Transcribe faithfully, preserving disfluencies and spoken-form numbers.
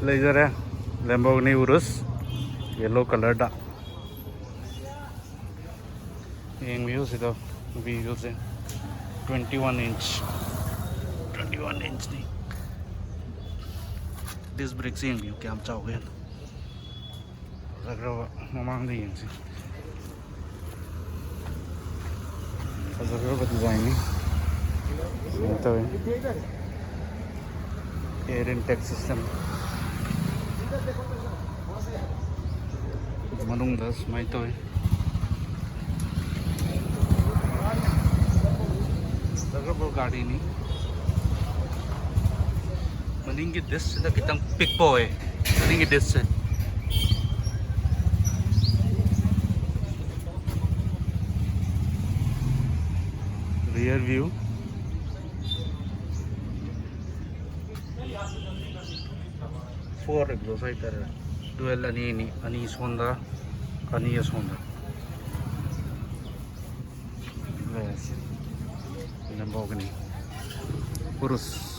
ꯂꯩꯖꯔꯦ꯫ Lamborghini Urus, yellow colourꯗ꯫ ꯌꯦꯡꯕꯤꯌꯨ ꯁꯤꯗ, ꯅꯨꯄꯤꯗꯨꯁꯦ꯫ Twenty one inch, twenty one inchꯅꯤ꯫ Disc brakeꯁꯦ ꯌꯦꯡꯕꯤꯌꯨ ꯀꯌꯥꯝ ꯆꯥꯎꯒꯦ꯫ ꯐꯖꯈ꯭ꯔꯕ, ꯃꯃꯥꯡꯗ ꯌꯦꯡꯁꯤ꯫ ꯐꯖꯈ꯭ꯔꯕ designꯅꯤ꯫ ꯀꯩꯅꯣ ꯇꯧꯋꯦ꯫ Air intake system꯫ ꯃꯅꯨꯡꯗ ꯁꯨꯃꯥꯏꯅ ꯇꯧꯋꯤ꯫ ꯐꯖꯈ꯭ꯔꯕ ꯒꯥꯔꯤꯅꯤ꯫ ꯃꯅꯤꯡꯒꯤ discꯁꯤꯗ ꯈꯤꯇꯪ ꯄꯤꯛꯄ ꯑꯣꯏ꯫ ꯃꯅꯤꯡꯒꯤ discꯁꯦ꯫ Rear view꯫ Four exhaust ꯍꯥꯏꯇꯥꯔꯦ꯫ Dual ꯑꯅꯤꯅꯤ, ꯑꯅꯤ ꯁꯣꯝꯗ, ꯑꯅꯤ ꯑꯁꯣꯝꯗ꯫ ꯂꯩꯔꯁꯤ꯫ Lamborghini Urus꯫